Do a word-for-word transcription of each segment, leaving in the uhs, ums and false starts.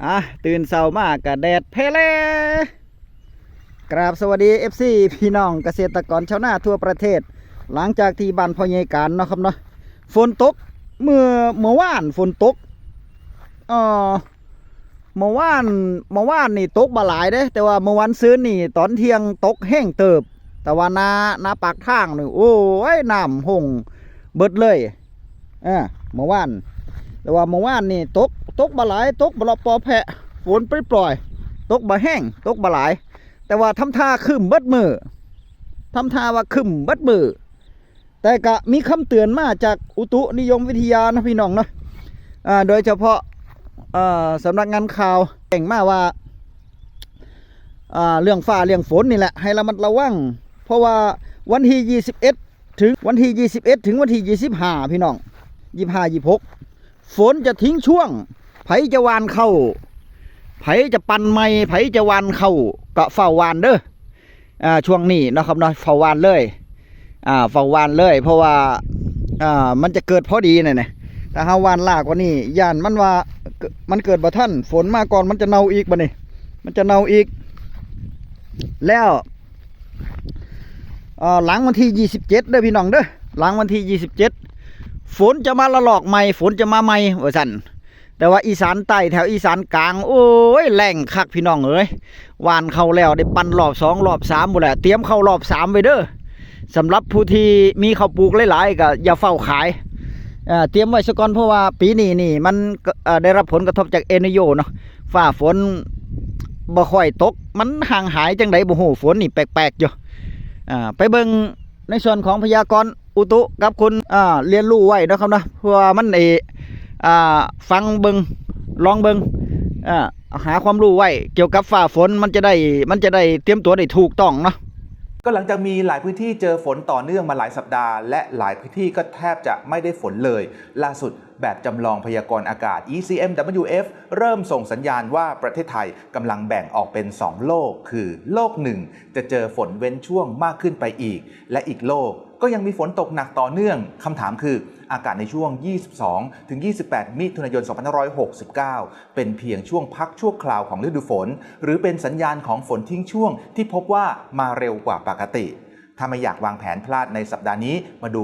อ่ะ ตื่นเช้ามากะแดดแผ่แล่ กราบสวัสดี เอฟซี พี่น้องเกษตรกรชาวนาทั่วประเทศ หลังจากที่บ้านพ่อใหญ่การเนาะครับเนาะ ฝนตก เมื่อ เมื่อวานฝนตก เอ่อ เมื่อวาน เมื่อวานนี่ตกบ่หลายเด้ แต่ว่าเมื่อวันซืนนี่ตอนเที่ยงตกแฮงเติบ แต่ว่านา นาปากทางนี่ โอ้ย น้ำห้งเบิดเลย เออ เมื่อวาน แต่ว่าเมื่อวานนี่ตก ตกบ่หลาย ตกบ่ละปอแพะ ฝนปล่อยๆ ตกบ่แฮง ตกบ่หลาย แต่ว่าทำท่าครึ้มเบิดมื้อ ทำท่าว่าครึ้มเบิดมื้อ แต่กะมีคำเตือนมาจากอุตุนิยมวิทยานะพี่น้องเนาะ อ่า โดยเฉพาะ เอ่อ สำนักงานข่าวแจ้งมาว่า อ่า เรื่องฟ้าเรื่องฝนนี่แหละ ให้ระมัดระวัง เพราะว่าวันที่ ยี่สิบเอ็ด ถึงวันที่ ยี่สิบเอ็ด ถึงวันที่ ยี่สิบห้า พี่น้อง ยี่สิบห้า ยี่สิบหก ฝนจะทิ้งช่วง ไผจะหว่านข้าว ไผจะปั่นไม้ ไผจะหว่านข้าว ก็เฝ้าหว่านเด้อ อ่า ช่วงนี้เนาะครับเนาะ เฝ้าหว่านเลย อ่า เฝ้าหว่านเลย เพราะว่า อ่า มันจะเกิดพอดีนั่นแหละ ถ้าเฮาหว่านล้ากว่านี้ ย้านมันว่า มันเกิดบ่ทัน ฝนมาก่อน มันจะเน่าอีกบัดนี้ มันจะเน่าอีก แล้ว เอ่อ หลังวันที่ ยี่สิบเจ็ด เด้อพี่น้องเด้อ หลังวันที่ ยี่สิบเจ็ด ฝนจะมาระลอกใหม่ ฝนจะมาใหม่ ว่าซั่น แต่ว่าอีสานใต้แถวอีสานกลาง โอ้ย แล้งคักพี่น้องเอ้ย หว่านข้าวแล้วได้ปั่นรอบสองรอบสามพู้นแหละ เตรียมข้าวรอบสามไว้เด้อ สำหรับผู้ที่มีข้าวปลูกหลายๆ ก็อย่าเฝ้าขาย เอ่อ เตรียมไว้ซะก่อน เพราะว่าปีนี้นี่มันก็ เอ่อ ได้รับผลกระทบจากเอลนีโญเนาะ ฟ้าฝนบ่ค่อยตก มันห่างหายจังใดบ่ฮู้ ฝนนี่แปลกๆ อยู่ อ่า ไปเบิ่งในส่วนของพยากรณ์อุตุกับคุณ อ่า เรียนรู้ไว้เนาะครับเนาะ เพื่อมัน เอ อ่า ฟังเบิ่ง ลองเบิ่ง อ่า หาความรู้ไว้เกี่ยวกับฟ้าฝน มันจะได้ มันจะได้เตรียมตัวได้ถูกต้องเนาะ ก็หลังจากมีหลายพื้นที่เจอฝนต่อเนื่องมาหลายสัปดาห์ และหลายพื้นที่ก็แทบจะไม่ได้ฝนเลย ล่าสุดแบบจำลองพยากรณ์อากาศ อี ซี เอ็ม ดับเบิลยู เอฟ เริ่มส่งสัญญาณว่าประเทศไทยกำลังแบ่งออกเป็น สอง โลก คือโลกหนึ่งจะเจอฝนเว้นช่วงมากขึ้นไปอีก และอีกโลกก็ยังมีฝนตกหนักต่อเนื่อง คำถามคืออากาศในช่วง ยี่สิบสอง ถึง ยี่สิบแปด มิถุนายน สองพันห้าร้อยหกสิบเก้า เป็นเพียงช่วงพักชั่วคราวของฤดูฝน หรือเป็นสัญญาณของฝนทิ้งช่วงที่พบว่ามาเร็วกว่าปกติ ถ้าไม่อยากวางแผนพลาดในสัปดาห์นี้มาดู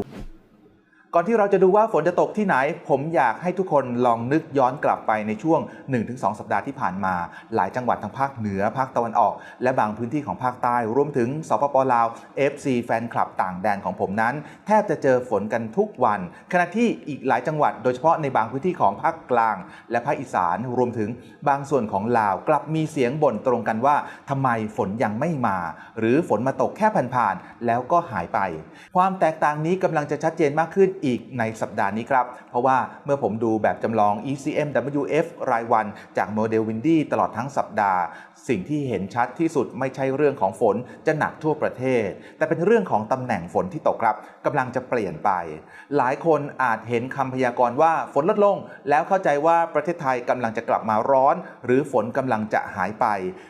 ก่อนที่เราจะดูว่าฝนจะตกที่ไหน ผมอยากให้ทุกคนลองนึกย้อนกลับไปในช่วง หนึ่งถึงสอง สัปดาห์ที่ผ่านมา หลายจังหวัดทางภาคเหนือ ภาคตะวันออก และบางพื้นที่ของภาคใต้ รวมถึง สปป ลาว เอฟซี แฟนคลับต่างแดนของผมนั้น แทบจะเจอฝนกันทุกวัน ขณะที่อีกหลายจังหวัด โดยเฉพาะในบางพื้นที่ของภาคกลาง และภาคอีสาน รวมถึงบางส่วนของลาว กลับมีเสียงบ่นตรงกันว่าทำไมฝนยังไม่มา หรือฝนมาตกแค่ผ่านๆ แล้วก็หายไป ความแตกต่างนี้กำลังจะชัดเจนมากขึ้นอีกในสัปดาห์นี้ครับ เพราะว่าเมื่อผมดูแบบจำลอง อี ซี เอ็ม ดับเบิลยู เอฟ รายวันจากโมเดล Windy ตลอดทั้งสัปดาห์ สิ่งที่เห็นชัดที่สุดไม่ใช่เรื่องของฝนจะหนักทั่วประเทศ แต่เป็นเรื่องของตำแหน่งฝนที่ตกครับกำลังจะเปลี่ยนไป หลายคนอาจเห็นคำพยากรณ์ว่าฝนลดลง แล้วเข้าใจว่าประเทศไทยกำลังจะกลับมาร้อน หรือฝนกำลังจะหายไป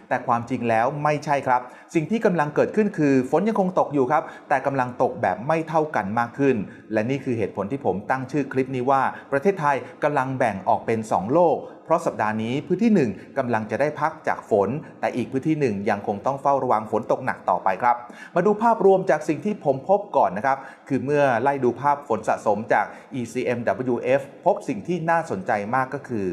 แต่ความจริงแล้วไม่ใช่ครับ สิ่งที่กำลังเกิดขึ้นคือฝนยังคงตกอยู่ครับ แต่กำลังตกแบบไม่เท่ากันมากขึ้น และนี่คือเหตุผลที่ผมตั้งชื่อคลิปนี้ว่า ประเทศไทยกำลังแบ่งออกเป็น สอง โลก เพราะสัปดาห์นี้พื้นที่หนึ่งกำลังจะได้พักจากฝน แต่อีกพื้นที่หนึ่งยังคงต้องเฝ้าระวังฝนตกหนักต่อไปครับ มาดูภาพรวมจากสิ่งที่ผมพบก่อนนะครับ คือเมื่อไล่ดูภาพฝนสะสมจาก อี ซี เอ็ม ดับเบิลยู เอฟ พบสิ่งที่น่าสนใจมากก็คือ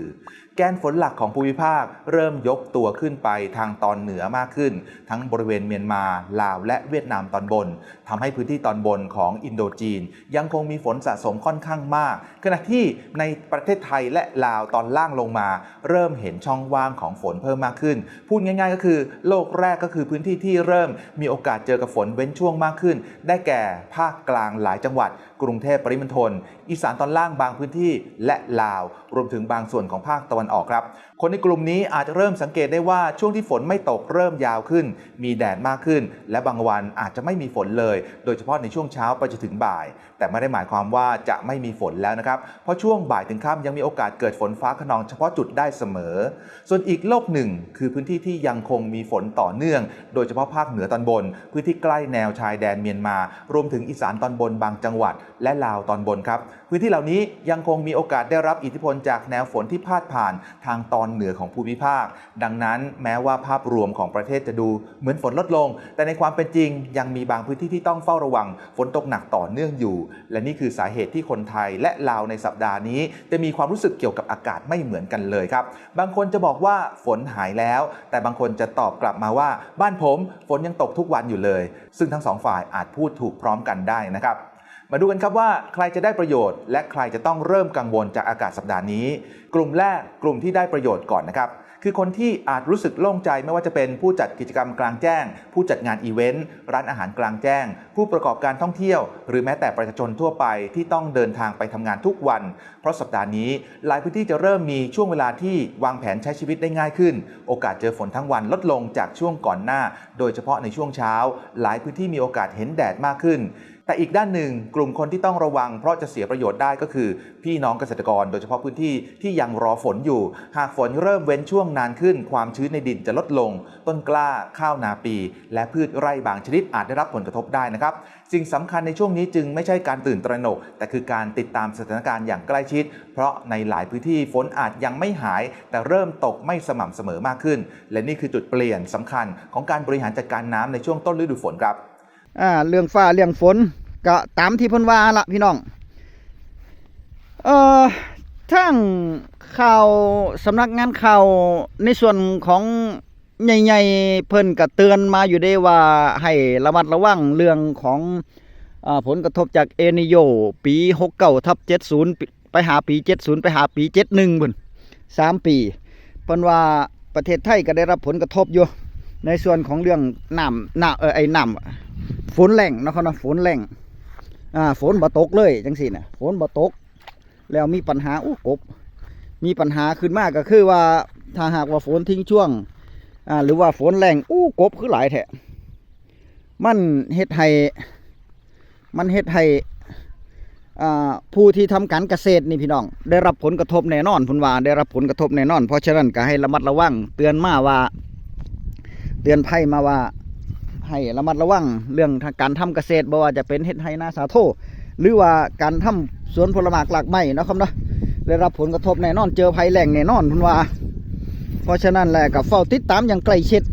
แกนฝนหลักของภูมิภาคเริ่มยกตัวขึ้นไปทางตอนเหนือมากขึ้น ทั้งบริเวณเมียนมา ลาว และเวียดนามตอนบน ทำให้พื้นที่ตอนบนของอินโดจีน ยังคงมีฝนสะสมค่อนข้างมาก ขณะที่ในประเทศไทยและลาวตอนล่างลงมา เริ่มเห็นช่องว่างของฝนเพิ่มมากขึ้น พูดง่ายๆก็คือ โลกแรกก็คือพื้นที่ที่เริ่มมีโอกาสเจอกับฝนเว้นช่วงมากขึ้น ได้แก่ภาคกลางหลายจังหวัด กรุงเทพปริมณฑล อีสานตอนล่างบางพื้นที่ และลาว รวมถึงบางส่วนของภาคตะวันออกครับ คนในกลุ่มนี้อาจจะเริ่มสังเกตได้ว่าช่วงที่ฝนไม่ตกเริ่มยาวขึ้น มีแดดมากขึ้น และบางวันอาจจะไม่มีฝนเลย โดยเฉพาะในช่วงเช้าไปจนถึงบ่าย แต่ไม่ได้หมายความว่าจะไม่มีฝนแล้วนะครับ เพราะช่วงบ่ายถึงค่ำยังมีโอกาสเกิดฝนฟ้าคะนองเฉพาะจุดได้เสมอ ส่วนอีกโลกหนึ่งคือพื้นที่ที่ยังคงมีฝนต่อเนื่อง โดยเฉพาะภาคเหนือตอนบน พื้นที่ใกล้แนวชายแดนเมียนมา รวมถึงอีสานตอนบนบางจังหวัด และลาวตอนบนครับ พื้นที่เหล่านี้ยังคงมีโอกาสได้รับอิทธิพลจากแนวฝนที่พาดผ่านทางตอนเหนือของภูมิภาค ดังนั้นแม้ว่าภาพรวมของประเทศจะดูเหมือนฝนลดลง แต่ในความเป็นจริงยังมีบางพื้นที่ที่ต้องเฝ้าระวังฝนตกหนักต่อเนื่องอยู่ และนี่คือสาเหตุที่คนไทยและลาวในสัปดาห์นี้ จะมีความรู้สึกเกี่ยวกับอากาศไม่เหมือนกันเลยครับ บางคนจะบอกว่าฝนหายแล้ว แต่บางคนจะตอบกลับมาว่าบ้านผมฝนยังตกทุกวันอยู่เลย ซึ่งทั้งสองฝ่ายอาจพูดถูกพร้อมกันได้นะครับ มาดูกันครับว่าใครจะได้ประโยชน์ และใครจะต้องเริ่มกังวลจากอากาศสัปดาห์นี้ กลุ่มแรก กลุ่มที่ได้ประโยชน์ก่อนนะครับ คือคนที่อาจรู้สึกโล่งใจ ไม่ว่าจะเป็นผู้จัดกิจกรรมกลางแจ้ง ผู้จัดงานอีเวนต์ ร้านอาหารกลางแจ้ง ผู้ประกอบการท่องเที่ยว หรือแม้แต่ประชาชนทั่วไปที่ต้องเดินทางไปทำงานทุกวัน เพราะสัปดาห์นี้หลายพื้นที่จะเริ่มมีช่วงเวลาที่วางแผนใช้ชีวิตได้ง่ายขึ้น โอกาสเจอฝนทั้งวันลดลงจากช่วงก่อนหน้า โดยเฉพาะในช่วงเช้า หลายพื้นที่มีโอกาสเห็นแดดมากขึ้น แต่อีกด้านหนึ่ง กลุ่มคนที่ต้องระวังเพราะจะเสียประโยชน์ได้ก็คือ พี่น้องเกษตรกร โดยเฉพาะพื้นที่ที่ยังรอฝนอยู่ หากฝนเริ่มเว้นช่วงนานขึ้น ความชื้นในดินจะลดลง ต้นกล้า ข้าวนาปี และพืชไร่บางชนิดอาจได้รับผลกระทบได้นะครับ สิ่งสำคัญในช่วงนี้จึงไม่ใช่การตื่นตระหนก แต่คือการติดตามสถานการณ์อย่างใกล้ชิด เพราะในหลายพื้นที่ฝนอาจยังไม่หาย แต่เริ่มตกไม่สม่ำเสมอมากขึ้น และนี่คือจุดเปลี่ยนสำคัญของการบริหารจัดการน้ำในช่วงต้นฤดูฝนครับ อ่าเรื่องฟ้าเรื่องฝนก็ตามที่เพิ่นว่าละพี่น้อง เอ่อทางข่าวสำนักงานข่าวในส่วนของใหญ่ๆเพิ่นก็เตือนมาอยู่เด้ว่าให้ระมัดระวังเรื่องของอ่าผลกระทบจากเอลนีโญปีหกเก้าทับเจ็ดศูนย์ไปหาปีเจ็ดศูนย์ไปหาปีเจ็ดหนึ่งพุ้นสามปี เพิ่นว่าประเทศไทยก็ได้รับผลกระทบอยู่ในส่วนของเรื่องน้ำน้ำเอ่อไอ้น้ำฝนแล้งเนาะครับเนาะฝนแล้งอ่าฝนบ่ตกเลยจังซี่น่ะฝนบ่ตก แล้วมีปัญหาอู้กบ มีปัญหาขึ้นมาก็คือว่าถ้าหากว่าฝนทิ้งช่วงอ่าหรือว่าฝนแล้งอู้กบคือหลายแท้มันเฮ็ดให้มันเฮ็ดให้อ่าผู้ที่ทำการเกษตรนี่พี่น้อง ได้รับผลกระทบแน่นอนเพิ่นว่าได้รับผลกระทบแน่นอน เพราะฉะนั้นก็ให้ระมัดระวังเตือนมาว่า เตือนภัยมาว่า ให้ระมัดระวังเรื่องการทำเกษตรบ่ว่าจะเป็นเฮ็ดไร่นาสาโท หรือว่าการทำสวนผลหมากรากไม้เนาะครับเนาะได้รับผลกระทบแน่นอนเจอภัยแล้งแน่นอนเพิ่นว่า เพราะฉะนั้นแหละก็เฝ้าติดตามอย่างใกล้ชิด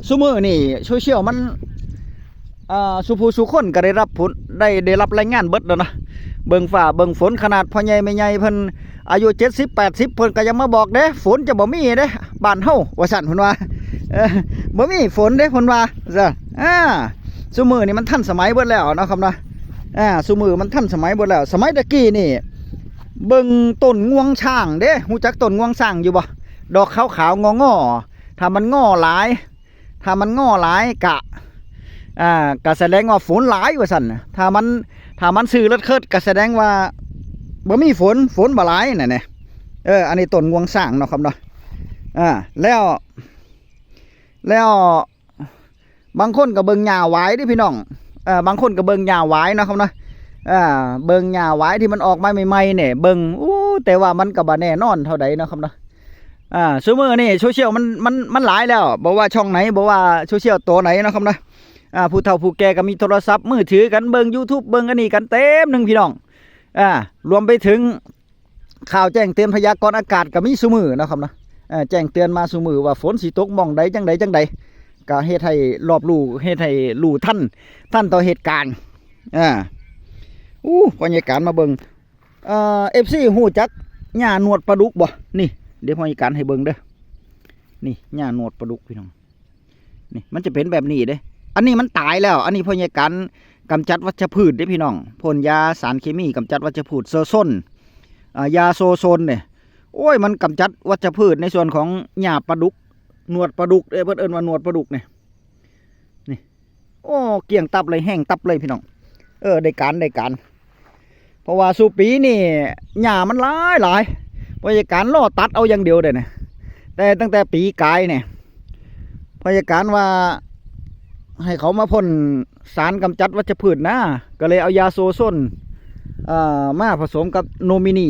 ซุมื้อนี่โซเชียลมันอ่าสู่ผู้สู่คนก็ได้รับผลได้ได้รับรายงานเบิดแล้วนะเบิ่งฟ้าเบิ่งฝนขนาดพ่อใหญ่แม่ใหญ่เพิ่นอายุเจ็ดสิบแปดสิบเพิ่นก็ยังมาบอกเด้ฝนจะบ่มีเด้บ้านเฮาว่าซั่นเพิ่นว่าเออบ่มีฝนเด้เพิ่นว่าซั่นอ่า ซุมื้อนี่มันทันสมัยเบิดแล้วเนาะครับเนาะอ่าซุมื้อมันทันสมัยเบิดแล้ว สมัยตะกี้นี่เบิ่งต้นงวงช้างเด้ฮู้จักต้นงวงช้างอยู่บ่ดอกขาวๆงอๆถ้ามันงอหลาย ถ้ามันงอหลายกะอ่ากะแสดงว่าฝนหลายว่าซั่นน่ะถ้ามันถ้ามันซื่อเลิศเคิดกะแสดงว่าบ่มีฝนฝนบ่หลายนั่นแหละเอออันนี้ต้นงวงช้างเนาะครับเนาะอ่าแล้ว แล้วบางคนก็เบิ่งหญ้าหวายเด้พี่น้องเอ่อบางคนก็เบิ่งหญ้าหวายเนาะครับเนาะอ่าเบิ่งหญ้าหวายที่มันออกมาใหม่ๆเนี่ยเบิ่งอู้แต่ว่ามันก็บ่แน่นอนเท่าใดเนาะครับเนาะอ่าซุมื้อนี่โซเชียลมันมันมันหลายแล้วบ่ว่าช่องไหนบ่ว่าโซเชียลตัวไหนเนาะครับเนาะอ่าผู้เฒ่าผู้แก่ก็มีโทรศัพท์มือถือกันเบิ่ง YouTube เบิ่งอันนี้กันเต็มหนึ่งพี่น้องอ่ารวมไปถึง ข่าวแจ้งเตือนพยากรณ์อากาศก็มีซุมื้อเนาะครับเนาะเอ่อแจ้งเตือนมาซุมื้อว่าฝนสิตกหม่องใดจังใดจังใดก็เฮ็ดให้รอบรู้เฮ็ดให้รู้ทันทันต่อเหตุการณ์อ่าอู้พ่อใหญ่การมาเบิ่งเอ่อ เอฟซี ฮู้จักหญ้าหนวดปลาดุกบ่นี่เดี๋ยวพ่อใหญ่การให้เบิ่งเด้อนี่หญ้าหนวดปลาดุกพี่น้อง นี่มันจะเป็นแบบนี้เด้ อันนี้มันตายแล้ว อันนี้พ่อใหญ่การกำจัดวัชพืชเด้พี่น้องพ่นยาสารเคมีกำจัดวัชพืชโซโซนอ่ายาโซโซนเนี่ยโอ้ยมันกำจัดวัชพืชในส่วนของหญ้าปลาดุกหนวดปลาดุกเด้เพิ่นเอิ้นว่าหนวดปลาดุกเนี่ยนี่โอ้เกลี้ยงตับเลยแห้งตับเลยพี่น้องเออได้การได้การเพราะว่าสู่ปีนี่หญ้ามันหลายหลายพ่อใหญ่การรอตัดเอาอย่างเดียวเด้เนี่ยแต่ตั้งแต่ปีกายเนี่ย พยาการว่าให้เขามาพ่นสารกำจัดวัชพืชนะก็เลยเอายาโซโซนเอ่อมาผสมกับโนมินี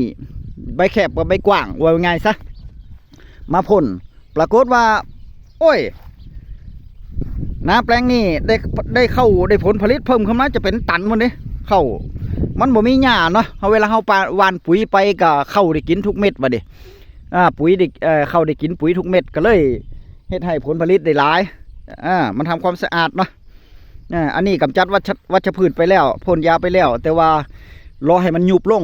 ใบแคบกับใบกว้างว่าง่ายซะมาพ่นปรากฏว่า โอ้ยนาแปลงนี้ได้ได้เข้าได้ผลผลิตเพิ่มขึ้นมาจะเป็นตันหมดเลยเข้า มันบ่มีหญ้าเนาะ เฮา เวลาเฮาปา หว่านปุ๋ยไปก็ข้าวได้กินทุกเม็ดบัดนี้ อ่า ปุ๋ยได้ เอ่อ ข้าวได้กินปุ๋ยทุกเม็ด ก็เลยเฮ็ดให้ผลผลิตได้หลาย อ่า มันทำความสะอาดเนาะ อ่า อันนี้กำจัดวัช วัชพืชไปแล้ว พ่นยาไปแล้ว แต่ว่ารอให้มันยุบลง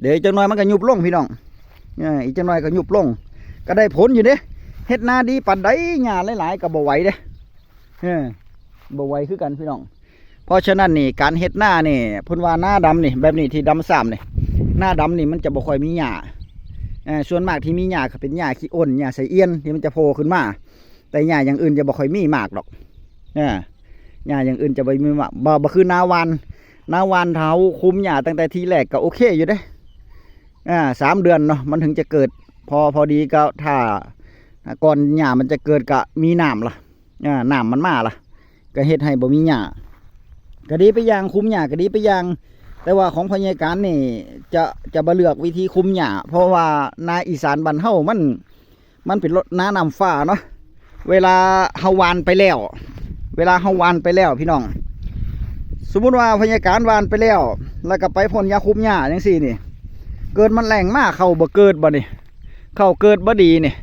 เดี๋ยวอีกจักหน่อยมันก็ยุบลงพี่น้อง อ่า อีกจักหน่อยก็ยุบลง ก็ได้ผลอยู่เด้ เฮ็ดนาดีปานใด หญ้าหลายๆก็บ่ไหวเด้ เออ บ่ไหวคือกันพี่น้อง เพราะฉะนั้นนี่การเฮ็ดนานี่ เพิ่นว่านาดำนี่ แบบนี้ที่ดำซ้ำนี่ นาดำนี่มันจะบ่ค่อยมีหญ้า เอ่อ ส่วนมากที่มีหญ้าก็เป็นหญ้าขี้อ้น หญ้าไส้เอี้ยนที่มันจะโผล่ขึ้นมา แต่หญ้าอย่างอื่นจะบ่ค่อยมีมากดอก เออ หญ้าอย่างอื่นจะบ่มีมาก บ่ บ่คือนาหว่าน นาหว่านถ้าเฮาคุมหญ้าตั้งแต่ทีแรกก็โอเคอยู่เด้ อ่า สามเดือนเนาะ มันถึงจะเกิด พอ พอดีก็ถ้า ก่อนหญ้ามันจะเกิดก็มีน้ำละ อ่า น้ำมันมาละ ก็เฮ็ดให้บ่มีหญ้า ก็ดีไปอย่าง คุมหญ้าก็ดีไปอย่าง แต่ว่าของพ่อใหญ่การนี่จะ จะบ่เลือกวิธีคุมหญ้า เพราะว่านาอีสานบ้านเฮามัน มันเป็นนาน้ำฟ้าเนาะ เวลาเฮาหว่านไปแล้ว เวลาเฮาหว่านไปแล้วพี่น้อง สมมุติว่าพ่อใหญ่การหว่านไปแล้ว แล้วก็ไปพ่นยาคุมหญ้าจังซี่นี่ เกิดมันแล้งมา ข้าวบ่เกิดบัดนี้ ข้าวเกิดบ่ดีนี่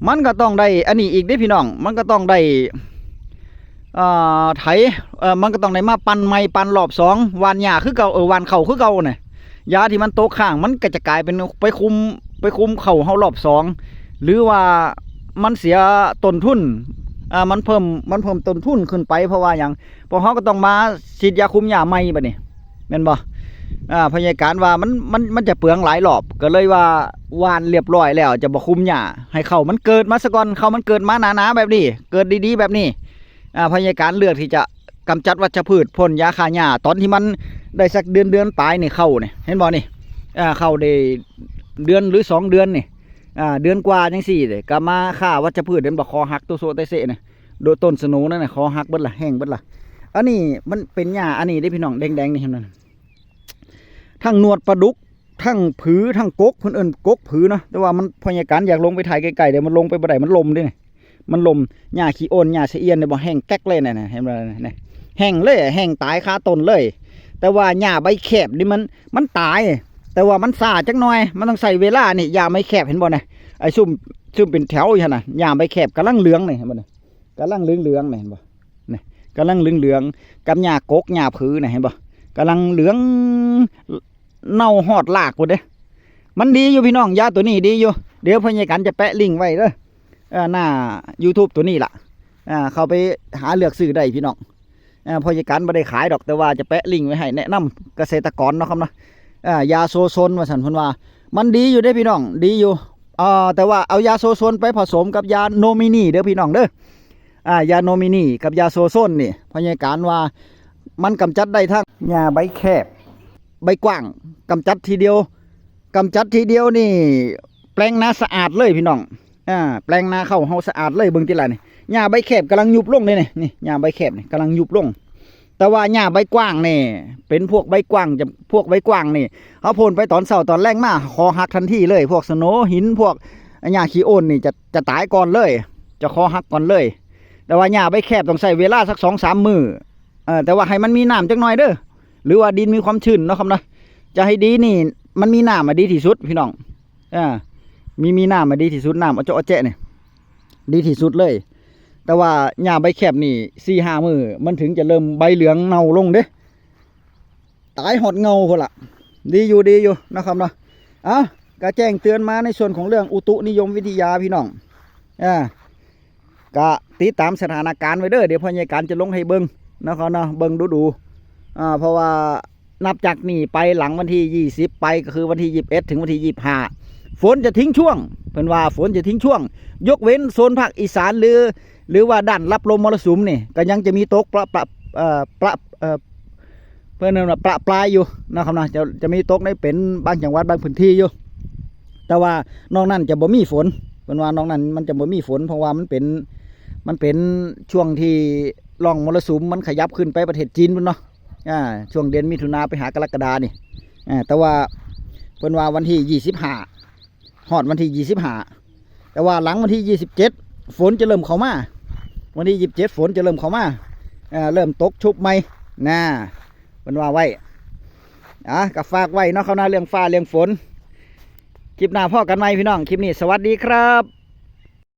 มันก็ต้องได้อันนี้อีกเด้พี่น้อง มันก็ต้องได้ เอ่อ ไถ เอ่อ มันก็ต้องได้มาปั่นใหม่ ปั่นรอบสอง หว่านหญ้าคือเก่า เออ หว่านข้าวคือเก่าน่ะ ยาที่มันตกค้าง มันก็จะกลายเป็นไปคุม ไปคุมข้าวเฮารอบสอง หรือว่ามันเสียต้นทุน อ่า มันเพิ่ม มันเพิ่มต้นทุนขึ้นไป เพราะว่าหยัง เพราะเฮาก็ต้องมาฉีดยาคุมหญ้าใหม่บัดนี้ แม่นบ่ อ่า พ่อใหญ่การว่ามัน มัน มันจะเปลืองหลายรอบ ก็เลยว่าหว่านเรียบร้อยแล้ว จะบ่คุมหญ้า ให้ข้าวมันเกิดมาซะก่อน ข้าวมันเกิดมาหนาๆแบบนี้ เกิดดีๆแบบนี้ อ่า พ่อใหญ่การเลือกที่จะกำจัดวัชพืช พ่นยาฆ่าหญ้า ตอนที่มันได้สักเดือน เดือนปลายนี่ ข้าวนี่ เห็นบ่นี่ อ่า ข้าวได้เดือนหรือสองเดือนนี่ อ่า เดือนกว่าจังซี่เด้ ก็มาฆ่าวัชพืช เห็นบ่ คอหักโตโซะเตเซะนี่ โดนต้นสโนว์นั่นน่ะ คอหักเบิดละ แห้งเบิดละ อันนี้มันเป็นหญ้าอันนี้เด้พี่น้อง แดงๆนี่ เห็นบ่ ทั้งหนวดปลาดุก ทั้งผือ ทั้งกก เพิ่นเอิ้นกกผือเนาะ แต่ว่ามัน พ่อใหญ่การอยากลงไปถ่ายใกล้ๆ เดี๋ยวมันลงไปบ่ได้ มันลมเด้นี่ มันลม หญ้าขี้อ้น หญ้าไส้เอี้ยนเนี่ยบ่ แห้งแก๊กเลยน่ะ น่ะ เห็นบ่น่ะ แห้งเลย แห้งตายคาต้นเลย แต่ว่าหญ้าใบแคบนี่มัน มันตาย แต่ว่ามันช้าจักหน่อย มันต้องใช้เวลานี่ หญ้าใบแคบ เห็นบ่น่ะ ไอ้ซุ่ม ซุ่มเป็นแถวอยู่หั่นน่ะ หญ้าใบแคบกำลังเหลืองนี่ เห็นบ่น่ะ กำลังเหลืองๆนี่ เห็นบ่ นี่ กำลังเหลืองๆ กับหญ้ากก หญ้าผือน่ะ เห็นบ่ กำลังเหลือง เน่าฮอดรากพุ้นเด้ มันดีอยู่พี่น้อง ยาตัวนี้ดีอยู่ เดี๋ยวพ่อใหญ่กันจะแปะลิงก์ไว้เด้อ เอ่อ หน้า YouTube ตัวนี้ล่ะ อ่า เข้าไปหาเลือกซื้อได้พี่น้อง เอ่อ พ่อใหญ่กันบ่ได้ขายดอก แต่ว่าจะแปะลิงก์ไว้ให้ แนะนำเกษตรกรเนาะครับเนาะ อ่า ยาโซโซนว่าซั่น เพิ่นว่า มันดีอยู่เด้พี่น้อง ดีอยู่ เอ่อ แต่ว่าเอายาโซโซนไปผสมกับยาโนมินีเด้อพี่น้องเด้อ อ่า ยาโนมินีกับยาโซโซนนี่ พ่อใหญ่การว่ามันกำจัดได้ทั้งหญ้าใบแคบ ใบกว้าง กำจัดทีเดียว กำจัดทีเดียวนี่ แปลงนาสะอาดเลยพี่น้อง อ่า แปลงนาข้าวเฮาสะอาดเลย เบิ่งติล่ะนี่ หญ้าใบแคบกำลังยุบลงเด้นี่ นี่ หญ้าใบแคบนี่กำลังยุบลง แต่ว่าหญ้าใบกว้างนี่ เป็นพวกใบกว้าง จะ พวกใบกว้างนี่ เฮาพ่นไปตอนเช้าตอนแลงมา คอหักทันทีเลย พวกสโนว์ หิน พวกหญ้าขี้อ้นนี่จะ จะตายก่อนเลย จะคอหักก่อนเลย แต่ว่าหญ้าใบแคบต้องใช้เวลาสักสองสามมื้อ เออ แต่ว่าให้มันมีน้ำจักหน่อยเด้อ หรือว่าดินมีความชื้นเนาะครับเนาะ จะให้ดีนี่ มันมีน้ำอะดีที่สุดพี่น้อง อ่า มี มีน้ำอะดีที่สุด น้ำอะเจาะอะแจะนี่ ดีที่สุดเลย แต่ว่าหญ้าใบแคบนี่ สี่ห้ามื้อ มันถึงจะเริ่มใบเหลืองเน่าลงเด้ ตายฮอดเง่าพุ้นล่ะ ดีอยู่ ดีอยู่นะครับเนาะ เอ้า ก็แจ้งเตือนมาในส่วนของเรื่องอุตุนิยมวิทยาพี่น้อง อ่า ก็ติดตามสถานการณ์ไว้เด้อ เดี๋ยวพ่อใหญ่การจะลงให้เบิ่งนะครับเนาะ เบิ่งดูๆ อ่า เพราะว่านับจากนี้ไปหลังวันที่ยี่สิบไป ก็คือวันที่ยี่สิบเอ็ดถึงวันที่ยี่สิบห้า ฝนจะทิ้งช่วง เพิ่นว่าฝนจะทิ้งช่วง ยกเว้นโซนภาคอีสาน หรือ หรือว่าด้านรับลมมรสุมนี่ ก็ยังจะมีตกประ ประ เอ่อ ประ เอ่อ เพิ่นว่าประปรายอยู่นะครับนะ จะ จะมีตกในเป็นบางจังหวัดบางพื้นที่อยู่ แต่ว่านอกนั้นจะบ่มีฝน เพิ่นว่านอกนั้นมันจะบ่มีฝน เพราะว่ามันเป็น มันเป็นช่วงที่ร่องมรสุมมันขยับขึ้นไปประเทศจีนพุ้นเนาะ อ่า ช่วงเดือนมิถุนาไปหากรกฎานี่ อ่า แต่ว่าเพิ่นว่าวันที่ยี่สิบห้า ฮอดวันที่ยี่สิบห้า แต่ว่าหลังวันที่ยี่สิบเจ็ด ฝนจะเริ่มเข้ามา วันที่ยี่สิบเจ็ด ฝนจะเริ่มเข้ามา อ่า เริ่มตกชุกใหม่นะ เพิ่นว่าไว้ อ่ะก็ฝากไว้เนาะครับนะ เรื่องฟ้าเรื่องฝน คลิปหน้าพ้อกันใหม่พี่น้อง คลิปนี้สวัสดีครับ